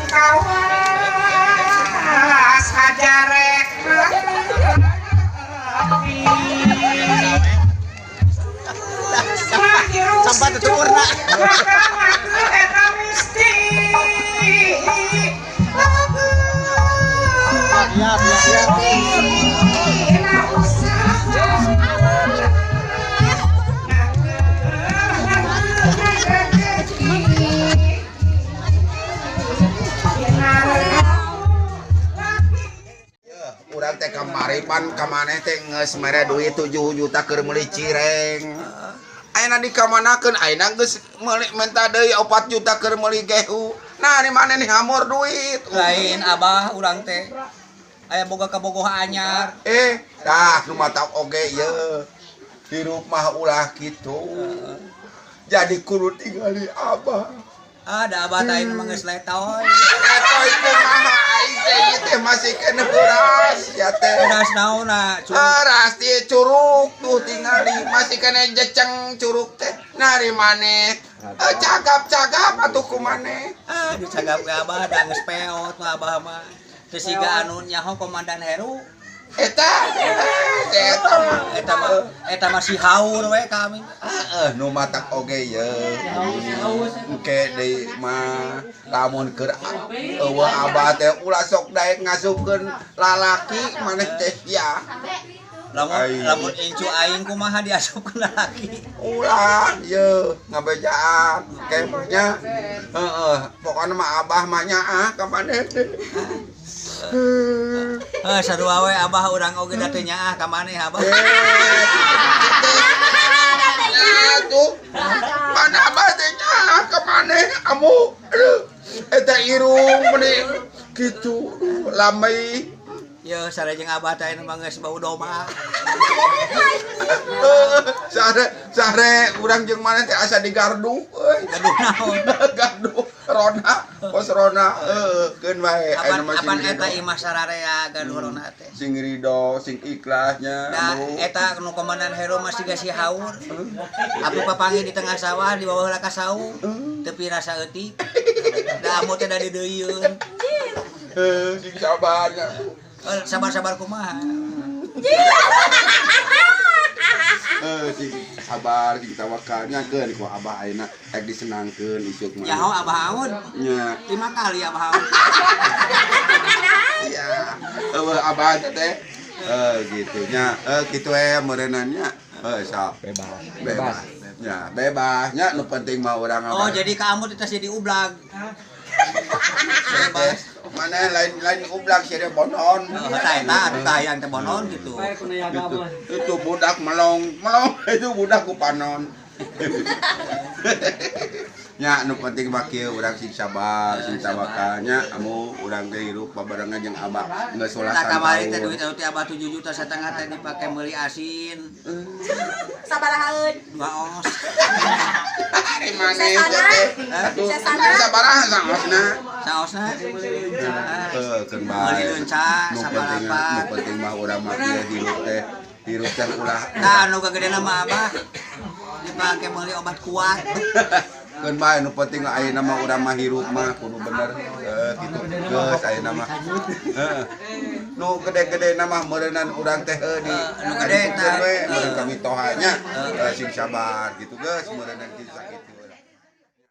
Kawas hajarek Sampai tuturna. Eta misti. Ya, ya, ya. Urang teh kamari pan ka maneh teh geus mere duit 7 juta keur meuli cireng. Ayeuna dikamanakeun ayeuna geus meuli menta deui 4 juta keur meuli gehu. Nah, di maneh nih hamur duit. Lain abah urang teh. Aya boga kabogoh anyar. Tah nu matak oge ye. Hirup mah ulah kitu. Jadi kudu tingali abah. Ada abah teh mah geus letoy. Letoy kumaha aing teh ieu teh masih keneh beras ya teh. Beras naonna curug. Beras ti curug tuh tingali masih keneh jeceng curug teh. Nah di maneh cagap-cagap atuh ku maneh. Ah, dicagap ge abah da geus peot mah abah mah. Teu siga anu nyaho Komandan Heru. Eta eta mah Eta mah si haur we kami. Heeh, nu matak oge ye. Engke deui mah lamun keur eueuh abah teh ulah sok daek ngasupkeun lalaki maneh teh ya. Lamun lamun incu aing kumaha diasupkeun lalaki. Ulah ye ngabejaan engke mah nya. Heeh, pokona mah abah mah nyaah ka maneh teh. Heuh, sarua we abah urang oge da teu nyaah ka maneh abah. Atuh. Mana abah teh nyaah ka maneh amu. Aduh, eta irung meuni kitu lamai. Ye sare jeung abah teh mah geus bau domba. Sare sare urang jeung maneh teh asa digardu euy. Gaduh naon? Gardu rona, pos rona heuh keun wae ayeuna mah sing eta imah sararea gaduh rona teh. Sing ridho, sing ikhlasnya. Da eta nu Komandan Heru masih siga si haur. Api papanggih di tengah sawah di bawah heula ka saung. Teu pirasa eutik. Da amu teh da dideuyeun. Heuh, sing sabar nya. Sabar-sabar kumaha? Sing sabar, sing tawakalnya keun ku abah ayeuna rek disenangkeun isuk mah. Nyaho abah aun. Nya. 5 kali abah aun. Iya. Eueuh abah teh. Gitu nya. Kitu we meureunna nya. Sok. Bebas. Bebas. Nya, bebas nya nu penting mah urang Oh, jadi ka amu teh jadi ublag. Bebas. Mana lain-lain ublag sia bonon. Oh, tah eta atuh tah hayang teh bonon gitu. Itu budak melong, melong itu budak ku panon. Nya nu penting mah kieu urang sing sabar, sing tawakal nya amu urang teh hirup babarengan jeung abah geus Nah, welasan kamari teh tahun. duit anu ti abah 7 juta setengah teh dipake meuli asin. Sabarahaeun. 2 ons. Ari maneh teh. Atuh sabaraha saosna? Saosna. Heuh, keun bae. Meuli leunca Nu penting sabarapat. nu penting mah urang mah kieu hirup teh ulah. Nah, anu gagedena mah abah dipake meuli obat kuat. Keun bae nu penting ayeuna mah urang mah hirup mah kudu bener kitu. Geus ayeuna mah. Heeh. Nu gede-gede mah meureunnan urang teh di Nu gede we tah. meureun kami toha nya. Sing sabar gitu geus meureunnan kitu sakitu.